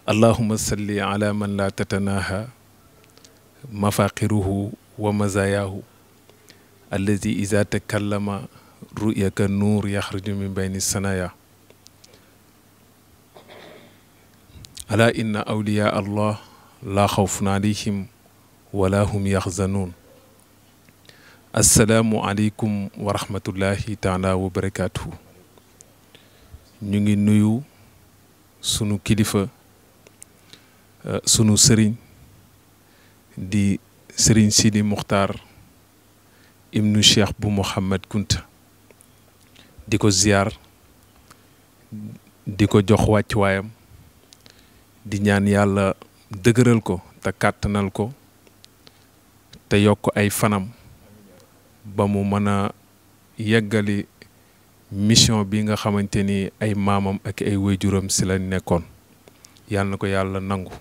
allahuma salli ala man la tatanaha mafaqiruhu wa mazayaahu allazi iza takallama ru'yaka nuur yaxruju min bayni sanaya ala inna awliya allah la xawfun alayhim wala hum yaxzanuun. assalaamu aleykum wa rahmatullahi taala wa barakaatuhu. ñu ngi nuyu sunu kilifa sunu sëriñ di sëriñ Sidi Muxtaar ibnu Cheikh bu Mouhamed Kunta di ko ziyaar di ko jox wàccuwaayam di ñaan yàlla dëgëral ko te kàttanal ko te yokk ay fanam ba mu mën a yeggali mission bi nga xamante ni ay maamam ak ay waajuram si lañ nekkoon. yàlla na ko yàlla nangu.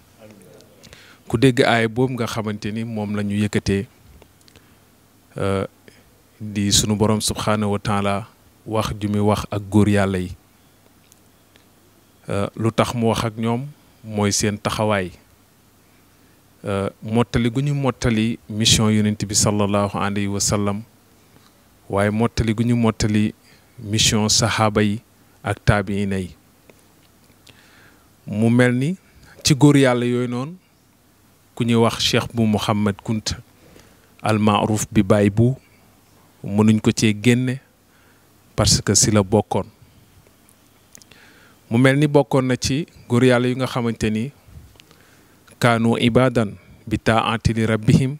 ku dégg aay boobu nga xamante ni moom la ñu yëkkatee di sunu borom subxanahu wa taala wax ju muy wax ak góor yàlla yi lu tax mu wax ak ñoom mooy seen taxawaay mottali gu ñu mottali mission yonent bi sallallahu alayhi wa sallam waaye mottali gu ñu mottali mission saxaaba yi ak taabiina yi. mu mel ni ci góor yàlla yooyu noonu ku ñuy wax Cheikh bu Mouhamed Kunta al Maaruf bi Baay bu mënuñ ko cee génne parce que si la bokkoon. mu mel ni bokkoon na ci góor yàlla yu nga xamante ni kaanu ibadan bi taati li rabbihim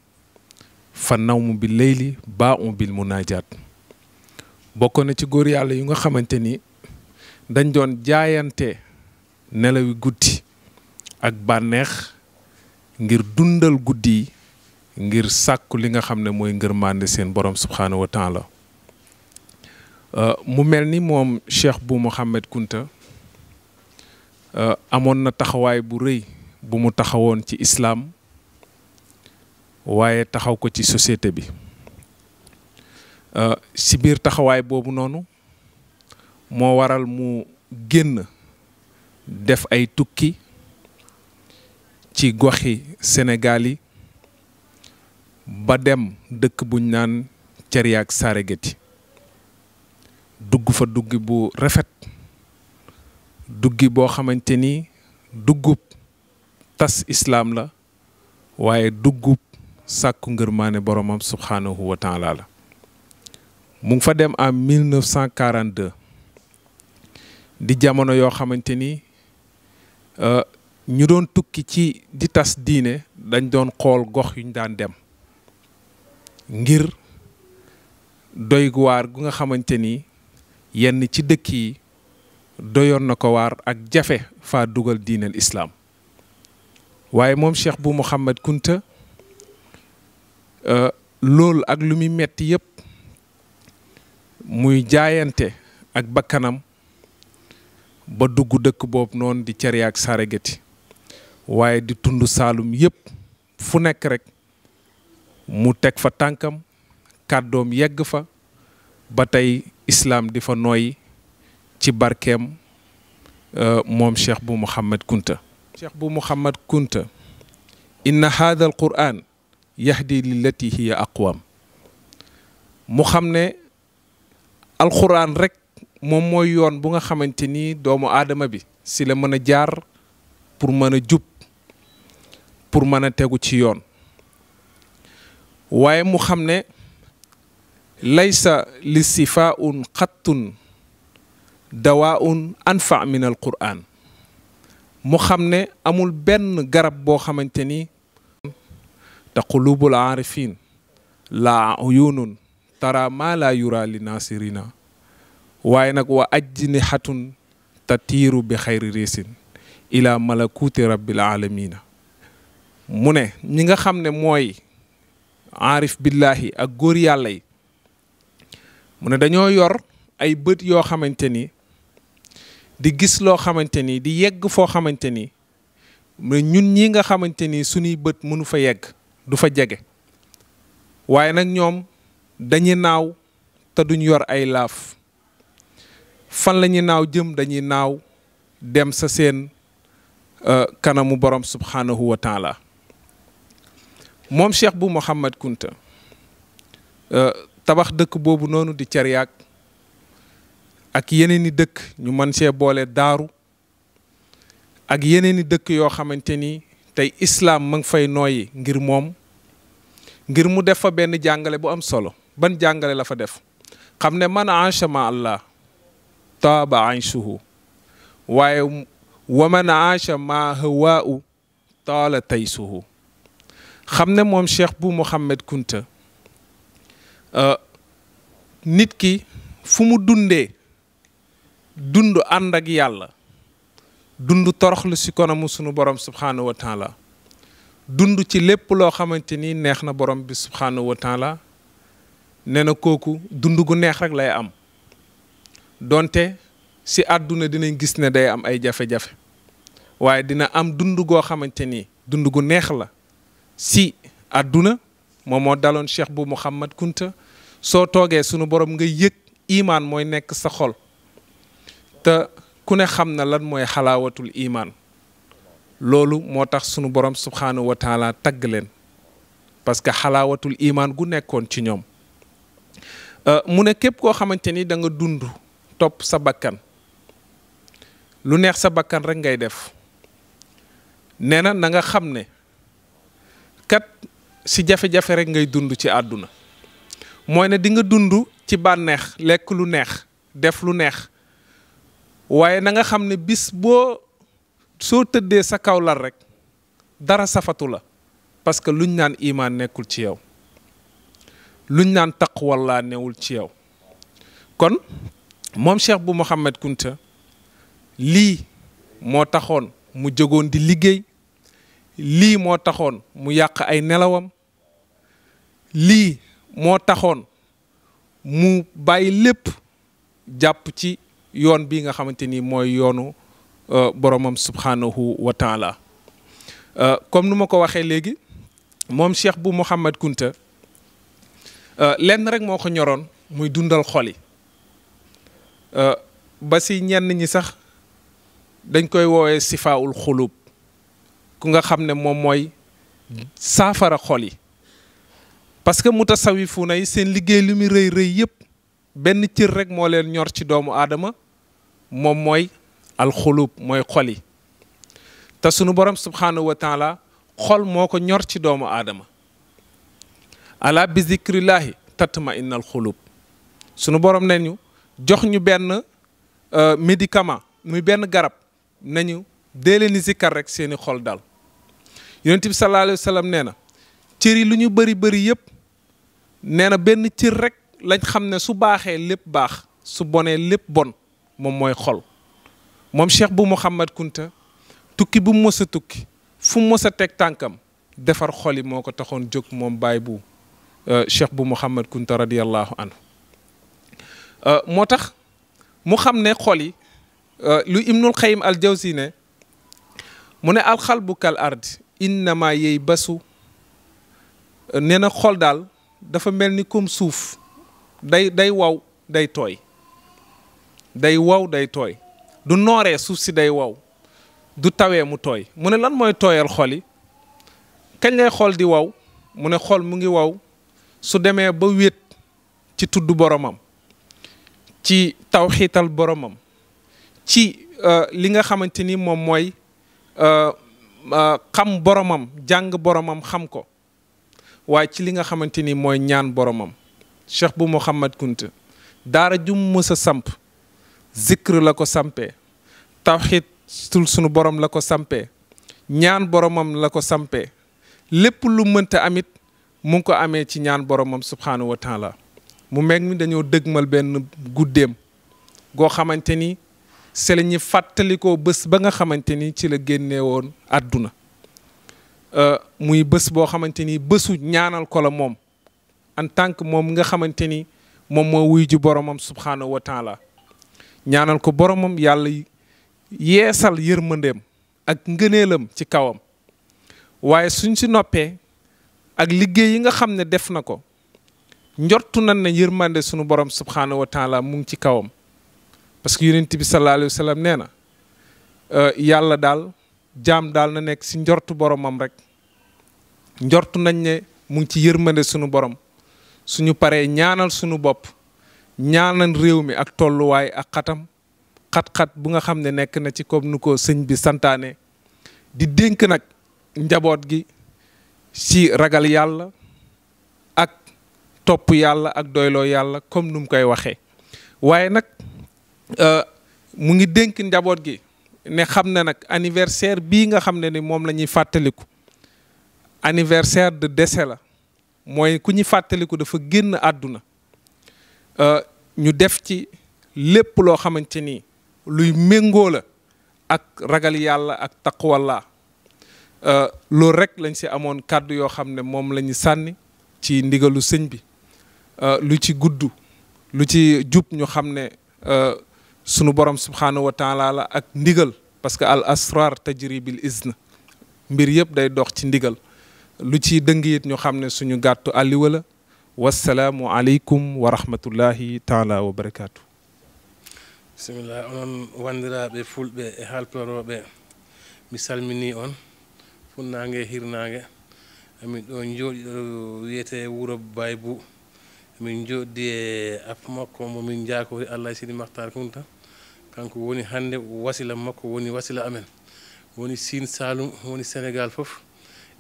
fa nawmu bi leyli baa um bil munaajaat. bokkoon na ci góor yàlla yu nga xamante ni dañ doon jaayante nelawi guddi ak bànneex ngir dundal guddi yi ngir sàkku li nga xam ne mooy ngërmande seen borom subxanahu wa taala. mu mel ni moom Cheikh bu Mouhamed Kunta amoon na taxawaay bu rëy bu mu taxawoon ci islaam waaye taxaw ko ci société bi. si biir taxawaay boobu noonu moo waral mu génn def ay tukki ci goxi Sénégal yi ba dem dëkk buñ naan Cariak Saregeti dugg fa duggi bu rafet duggi boo xamante ni duggub tas islaam la waaye duggub sàkku ngërmaane boromam subhanahu wa taala la. mu ngi fa dem en 1942 di jamono yoo xamante ni ñu doon tukki ci di tas diine dañ doon xool gox yuñ daan dem ngir doy waar gu nga xamante ni yenn ci dëkk yi doyoon na ko waar ak jafe faa dugal diineel islaam. waaye moom Cheikh bu Mouhamed Kunta loolu ak lu muy metti yëpp muy jaayante ak bakkanam ba dugg dëkk boobu noonu di Cariak Saregeti waaye di tund Saalum yëpp fu nekk rek mu teg fa tànkam kàddoom yegg fa ba tey islaam di fa nooy ci barkeem moom Cheikh bu Mouhamed Kunta. Cheikh bu Mouhamed Kunta inna haadha al quran yahdi lillati hiya aqwam. mu xam ne alxuraan rek moom mooy yoon bu nga xamante ni doomu aadama bi si la mën a jaar pour mën a jub pour mën a tegu ci yoon. waaye mu xam ne laysa li sifaun xattun dawaun anfa min al quran. mu xam ne amul benn garab boo xamante ni te qulubul aarifin la uyunun tara ma la yura li nasirina waaye nag wa ajnihatun tatiiru bi xayri risin ila malakuti rabbil alamina. mu ne ñi nga xam ne mooy aarif billahi ak góor yàlla yi mu ne dañoo yor ay bët yoo xamante ni di gis loo xamante ni di yegg foo xamante ni ñun ñi nga xamante ni suñuy bët mënu fa yegg du fa jege waaye nag ñoom dañuy naaw te duñ yor ay laaf. fan la ñuy naaw jëm dañuy naaw dem sa seen kanamu borom subhanahu wa taala. moom Cheikh bu Mouhamed Kunta tabax dëkk boobu noonu di Cariak ak yeneen i dëkk ñu mën see boole Daaru ak yeneen i dëkk yoo xamante ni tey islam ma ngi fay nooyi ngir moom, ngir mu def fa benn jàngale bu am solo. ban jàngale la fa def? xam ne man aasha ma allah taaba ayshuhu, waaye wa man aasha ma hawaau taala taysuhu. xam ne moom Cheikh bu Mouhamed Kunta nit ki fu mu dundee dund ànd ak yàlla, dund toroxlu si kanamu sunu borom subhanahu wa taala, dund ci lépp loo xamante ni neex na borom bi subhanahu wa taala, nee na kooku dund gu neex rek lay am. donte si àdduna dinañ gis ne day am ay jafe-jafe, waaye dina am dund goo xamante ni dund gu neex la si àdduna. moom moo daloon Cheikh bu Mouhamed Kunta. soo toogee sunu borom nga yëg imaan mooy nekk sa xol, te ku ne xam na lan mooy xalaawatul imaan. loolu moo tax sunu borom subhanahu wa taala tagg leen, parce que xalaawatul imaan gu nekkoon ci ñoom. mu ne képp koo xamante ni da nga dund topp sa bakkan, lu neex sa bakkan rek ngay def, nee na nga xam ne kat si jafe-jafe rek ngay dund ci àdduna. mooy ne di nga dund ci bànneex, lekk lu neex, def lu neex, waaye na nga xam ne bis soo tëddee sa kaw lal rek dara safatu la, parce que luñ naan imaan nekkul ci yow, luñ naan taqwallaa newul ci yow. kon moom Cheikh bu Mouhamed Kunta lii moo taxoon mu jógoon di liggéey, lii moo taxoon mu yàq ay nelawam, lii moo taxoon mu bàyyi lépp jàpp ci yoon bi nga xamante ni mooy yoonu boromam subhanahu wa taala. comme nu ma ko waxee léegi, moom Cheikh bu Mouhamed Kunta lenn rek moo ko ñoroon, muy dundal xol yi. ba si ñenn ñi sax dañ koy woowee sifaawul xulub, ku nga xam ne moom mooy saafara xol yi. parce que mutasawifuuna yi seen liggéey li muy rëy rëy yëpp benn cër rek moo leen ñor ci doomu aadama, moom mooy alxulub, mooy xol yi. te sunu borom subhanahu wa taala xol moo ko ñor ci doomu aadama. ala bi zikrillahi tatma innal xulub. sunu borom ne ñu jox ñu benn médicament, muy benn garab, nañu dee leen di zikkar rek seeni xol dal. yonent bi sallallahu alayhi wa sallam nee na cër yi lu ñu bëri bëri yëpp, nee na benn cër rek lañ xam ne su baaxee lépp baax, su bonee lépp bon, moom mooy xol. moom Cheikh bu Mouhamed Kunta tukki bu mu mës a tukki, fu mu mës a teg tànkam, defar xol yi moo ko taxoon jóg, moom baay bu Cheikh bu Mouhamed Kunta radiyallahu anhu. moo tax mu xam ne xol yi lu Ibnul Qayyim al Jawzi ne mu ne alxalbu kal ardi innama yey basu. nee na xol daal dafa mel ni comme suuf, day waw day tooy, day waw day tooy, du nooree suuf si day waw, du tawee mu tooy. mu ne lan mooy tooyal xol yi? kañ lay xol di waw? mu ne xol mu ngi waw su demee ba wéet ci tudd boromam, ci tawxiital boromam, ci li nga xamante ni moom mooy xam boromam, jàng boromam xam ko, waaye ci li nga xamante ni mooy ñaan boromam. Cheikh bu Mouhamed Kunta daara jum mës a samp zikr la ko sampee, tawxiid sunu borom la ko sampee, ñaan boromam la ko sampee. lépp lu mënta amit mu ngi ko amee ci ñaan boromam subhanahu wa taala. mu meeg mi dañoo dëgmal benn guddeem goo xamante ni c'est la ñuy fàttalikoo bés ba nga xamante ni ci la génnee woon àdduna. muy bés boo xamante ni bésu ñaanal ko la moom, en tant que moom nga xamante ni moom moo wuy ji boromam subhanahu wa taala. ñaanal ko boromam yàlla yeesal yërmandeem ak ngëneelam ci kawam. waaye suñ si noppee ak liggéey yi nga xam ne def na ko, njortu nañ ne yërmande sunu borom subhanahu wa taala mu ngi ci kawam. parce que yonent bi sallallahu alayhi wa sallam nee na yàlla daal jaam daal na nekk si njortu boromam rek njortu nañ ne mu ngi ci yërmande sunu borom suñu paree ñaanal sunu bopp ñaanal réew mi ak tolluwaay ak xat-xat bu nga xam ne nekk na ci comme nu ko sëñ bi santaane di dénk nag njaboot gi ci ragal yàlla ak topp yàlla ak doyloo yàlla comme nu mu koy waxee waaye nag mu ngi dénk njaboot gi ne xam ne nag anniversaire bii nga xam ne ni moom la ñuy fàttaliku anniversaire de décès la mooy ku ñuy fàttaliku dafa génn àdduna ñu def ci lépp loo xamante ni luy méngoo la ak ragal yàlla ak taqwallah loolu rek lañ si amoon kàddu yoo xam ne moom la ñu sànni ci ndigalu sëñ bi lu ci gudd lu ci jub ñu xam ne sunu borom subhanahu wa taala la ak ndigal parce que al asrar tajri bil izn mbir yëpp day dox ci ndigal lu ci dëng it ñu xam ne suñu gàttu àlliwa la wassalaamu aleykum wa rahmatullahi taala wa barakatuh bisimillah onon wandiraɓe fulɓe e haltoroɓe mi salmini on funnague hirnague amin ɗo jooɗi ɗo wiyete wuuro Baybou min jooɗi e app makko momin jakori Allah Sidi Makhtar Kounta kanko woni hande wasila makko woni wasila amen woni Sine Saloum woni Sénégal foof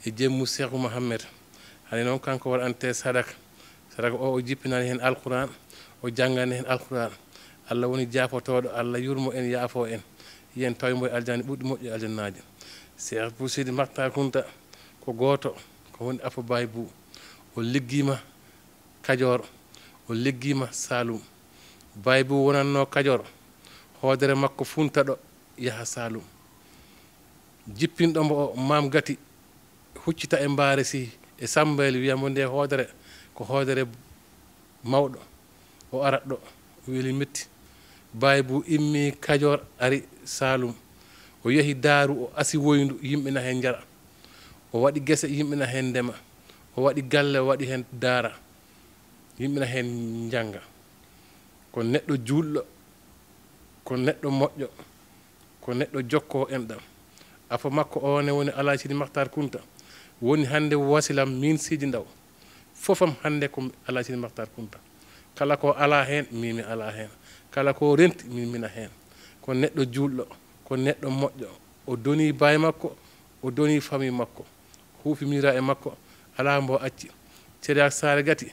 e jemmu Cheikhou Mouhamed hande noon kanko waɗante sadaka o jippinani hen alquran o janggani hen alquran Allah woni jafotoɗo Allah yurmo en yaafo en yen tawimo e aljani ɓuɗɗi moƴƴi aljannaji Cheikh Bou Sidi Makhtar Kounta ko goto ko woni Apo Baybou o liggima Kajoor o liggima Saloum Baybou wonanno Kajoor hoodere makko funta ɗo yaha Saloum jippinɗomo o Mam Gati huccita e mbaare si e Sambeli wiyamo nde hoodere ko hoodere mawɗo o arat ɗo o weli metti Baybou immi Kajoor ari Saloum o yehi Daaru o asi woyndu yimɓe na hen jara o waɗi gese yimɓe na hen ndema o waɗi galle o waɗi hen daara yimɓe na hen janga ko neɗɗo juulɗo ko neɗɗo moƴƴo ko neɗɗo jokko enɗam Apo makko one woni Alhaji Sidi Makhtar Kounta woni hande wasilam min Sidi Ndaw fofam hande ko Alhaji Sidi Makhtar Kounta kala ko ala hen mimi ala hen kala ko renti min mina hen ko neɗɗo juulɗo ko neɗɗo moƴƴo o doni baye makko o doni famille makko huufimira e makko ala mbo acci Ceerno Saare Gati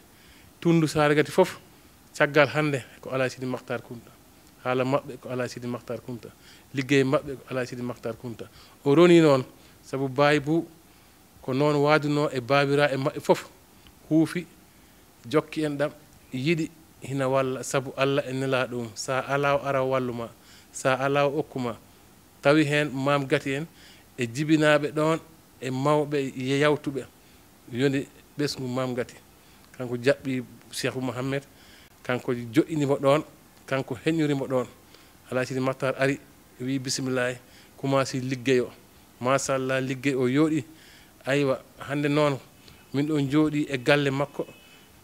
Tundu Saare Gati fof caggal hande ko Alhaji Sidi Makhtar Kounta haala maɓɓe ko Alhaji Sidi Makhtar Kounta liggey maɓɓe ko Alhaji Sidi Makhtar Kounta o roni noon saabu Baybou ko noon waduno e babira e maɓɓe fof huufi jokki en ɗam yiɗi hina walla saabu Allah e nela ɗum sa ala o ara walluma sa ala o okkuma tawi hen Mam Gati en e jibinaɓe ɗon e mawɓe yawtuɓe yoni ɓesgu Mam Gati kanko jaɓɓi Cheikhou Mouhamed kanko joƴinimo ɗon kanko heññorimo ɗon Alhaji Sidi Makhtar ari wi bisimillahi commencé liggey o machallah liggey o yooɗi aywa hande noon min ɗon jooɗi e galle makko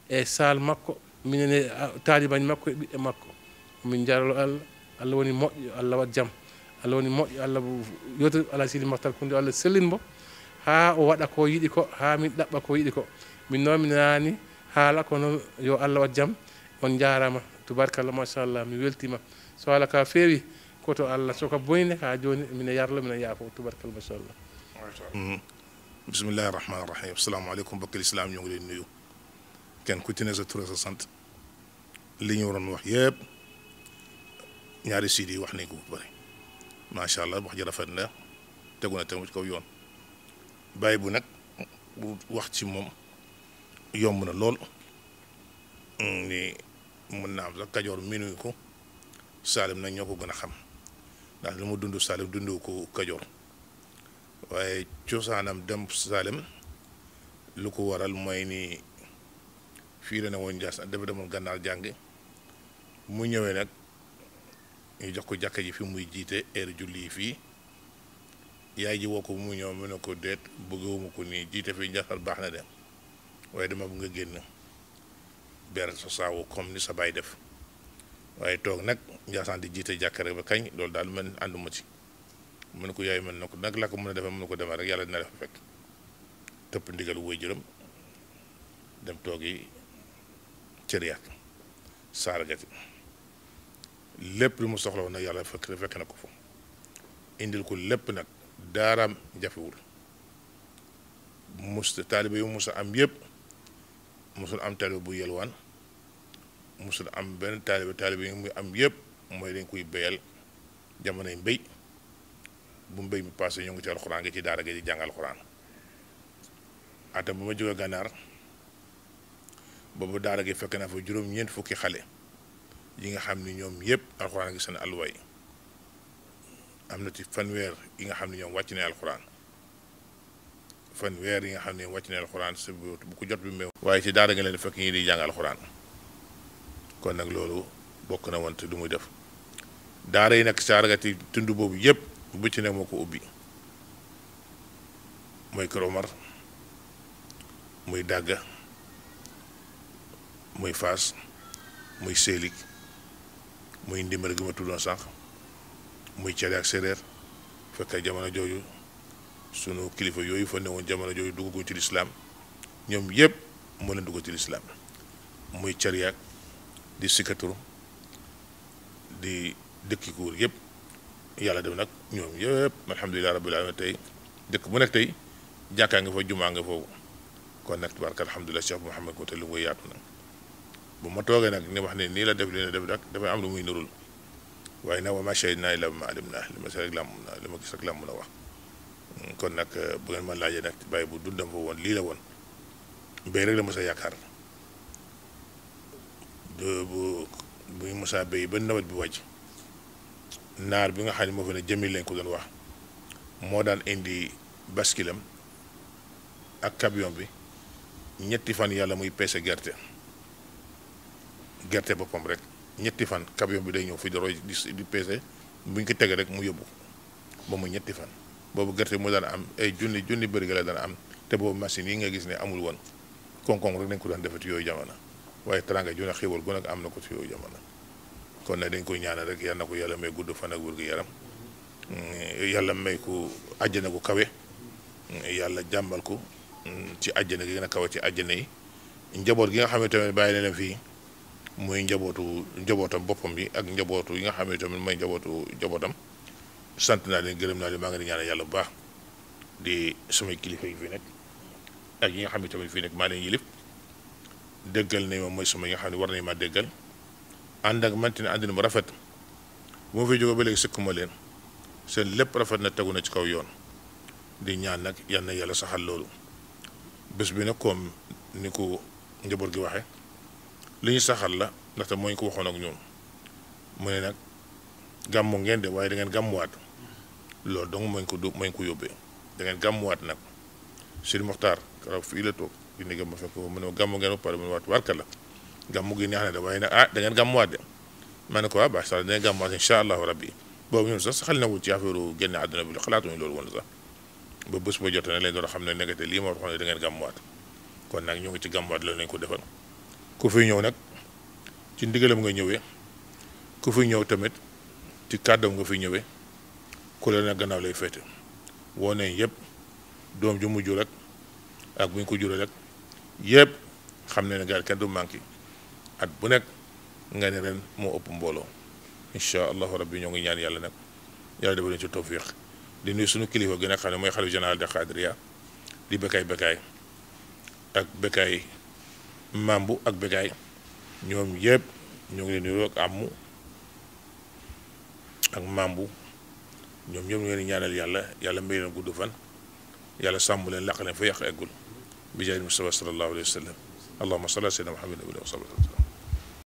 e sal makko minen e taalibañ makko e ɓiɓɓe makko min jaralo Allah Allah woni moƴƴo Allah wat jaam Allah woni moƴƴo Allah yoto Alhaji Sidi Makhtar Kounta Allah sellinmo ha o waɗa ko yiɗi ko ha min ɗaɓɓa ko yiɗi ko min noon mi nani haala kono yo Allah wat jaam on jarama tubarkallah machallah mi weltima so haala ka feewi koto Allah soko boyne ha joni mine yarlo mine yaafo tubarkallah machallah bismillahi rahmani rahim assalamu aleykum mbokki l'islam ñu ngi leen nuyu kenn ku ci ne sa tur sa sant li ñu waroon wax yëpp ñaari siidi wax nañ ko bu bëri macha allah wax ji rafet na tegu na tegu ci kaw yoon Baybou nag bu wax ci moom yomb na lool ni mën naa am sax Kajoor miinuñu ko Saalum nag ñoo ko gën a xam ndax li mu dund Saalum dundu ko Kajoor waaye cosaanam dem Saalum lu ko waral mooy ni fii la ne woon Ndiass dafa demoon gànnaar jàngi mu ñëwee nag ñu jox ko jàkka ji fi muy jiite heure julli yi fii yaay ji woo ko mu ñëw mu ne ko déet bëgguma ko nii jiite fii Ndiassal baax na dem waaye dama bëgg nga génn ber sa saawu comme ni sa baay def waaye toog nag Ndiassane di jiite jàkka rek ba kañ loolu daal man ànduma ci mu ne ko yaay mën na ko nag la ko mën a defee mën na ko defee rek yàlla dina def fekk tëpp ndigal woy jërëm dem toogi cëriyaat saaragati lépp lu mu soxla woon nag yàlla fekk na ko fa indil ko lépp nag daaraam jafewul taalibe yu musa am yëpp musul am taalibe bu yelwaan musul am benn taalibe yi muy am yëpp mooy dañ koy béyal jamonoy mbéy bu mbéy mi passé ñoo ngi ci alxuraan gi ci daara gi di jàng alxuraan atam bu ma jógee gànnaar boobu daara gi fekk naa fa juróom-ñeent fukki xale yi nga xam ni ñoom yëpp alxuraan gi seen alluwaay am na ci fanweer yi nga xam ne ñoom wàcc ne alxuraan fanweer yi nga xam ne wàcc ne alxuraan si bu ko jot bi meew waaye ci daara gi leen fekk ñi di jàng alxuraan kon nag loolu bokk na wante du muy def daara yi nag saaragati tund boobu yëpp bu ci nekk moo ko ubbi mooy Kër Omar muy Dàgga muy Faas muy Sélig muy Ndimbal gi ma tuddoon sànq muy Cere ak Séréer fekk jamono jooju sunu kilifa yooyu fa newoon jamono jooju dugguñ ci lislaam ñoom yëpp moo leen dugg ci lislaam muy Cariak di Sikaturu di dëkki kuur yëpp yàlla def nag ñoom yëpp alhamdulilah rabbil alamin tey dëkk bu nekk tey jàkkaa nga fa jumaa nga foofu kon nag tabaraka alhamdulilah Cheikh Mouhamed ko te lu muy yaatu nag bu ma toogee nag ni wax ne nii la def li ne def nag dafay am lu muy nurul waaye nag wa ma shahidnaa illaa bimaa alimnaa li ma si rek li ma gis rek laa mën a wax kon nag bu ngeen ma laajee nag bàyyi bu dundam fa woon lii la woon béy rek la mos a yaakaar bu ñu mos a béy ba nawet bi wàcc naar bi nga xam ne moo fa ne Jamil lañ ko doon wax moo daan indi baskilam ak camion bi ñetti fan yàlla muy peese gerte boppam rek ñetti fan camion bi day ñëw fi di roy di peese bu ñu ko tegee rek mu yóbbu ba mu ñetti fan boobu gerte moo daan am ay junni bëri la daan am te boobu machine yi nga gis ne amul woon koŋ-koŋ rek dañ ko daan defati yooyu jamono waaye teraanga ju ne xéwal gu nekk am na ko ci yooyu jamono kon nag dañ koy ñaanal rek yal na ko yàlla may gudd fan ak wér gu yaram yàlla may ko àjjana gu kawe yàlla jàmbal ko ci àjjana gi gën a kawe ci àjjana yi njaboot gi nga xam ne tamit bàyyi na leen fii muy njabootam boppam bi ak njabootu yi nga xam ne tamit mooy njabootam sant naa leen gërëm naa leen maa ngi di ñaanal yàlla bu baax di samay kilifa yi fii nekk ak yi nga xam ne tamit fii nekk maa leen yilif déggal nañ ma mooy sama yi nga xam ne war nañ ma déggal ànd ak mantine àndina mu rafet bu ma fi jóge ba léegi sëkkuma leen seen lépp rafet na tegu na ci kaw yoon di ñaan nag yal na yàlla saxal loolu bés bi nag comme ni ko njaboot gi waxe li ñu saxal la ndaxte mooy ko waxoon ak ñoom mu ne nag gàmmu ngeen de waaye da ngeen gàmmuwaat loolu donc mooy ko yóbbee da ngeen gàmmuwaat nag Sëriñ Moxtaar karaw fii la toog di néegam ma fekk mu ne gàmmu ngeen ba pare mu ne waat warka la gàmmu gi neex na de waaye nag da ngeen gàmmuwaat de ma ne ko baax sax da ngeen gàmmuwaat incha allahu rabbi boobu ñun sax xel na wul ci affaire génne àdduna bi xalaatuñu loolu woon sax ba bés ba jotee ne leen doon xam ne nekkate lii ma waxoon ne da ngeen gàmmuwaat kon nag ñu ngi ci gàmmuwaat loolu lañ ko defal ku fi ñëw nag ci ndigalam nga ñëwee ku fi ñëw tamit ci kàddoom nga fi ñëwee ku la nag gannaaw lay féete woo nañ yëpp doom ju mujj rek ak bu ñu ko juree rek yëpp xam ne gaal kenn du manqué at bu nekk nga ne ren moo ëpp mbooloo incha allahu rabbi ñoo ngi ñaan yàlla nag yàlla defal leen ci tawfiq di nuyu suñu kilifa gi nag xam ne mooy xalifa général de Xaadiriya di Bekaay ak Bekaay Mambu ak Bekaay ñoom yëpp ñoo ngi leen nuyu ak Amu ak Mambu ñoom ñëpp ñu ngi leen ñaanal yàlla may leen gudd fan yàlla sàmm leen laq leen fa yàq eggul bi jaay Mustafa sallallahu alayhi wa sallam allahumma salli ala sayyidina Muhammadin wa sallam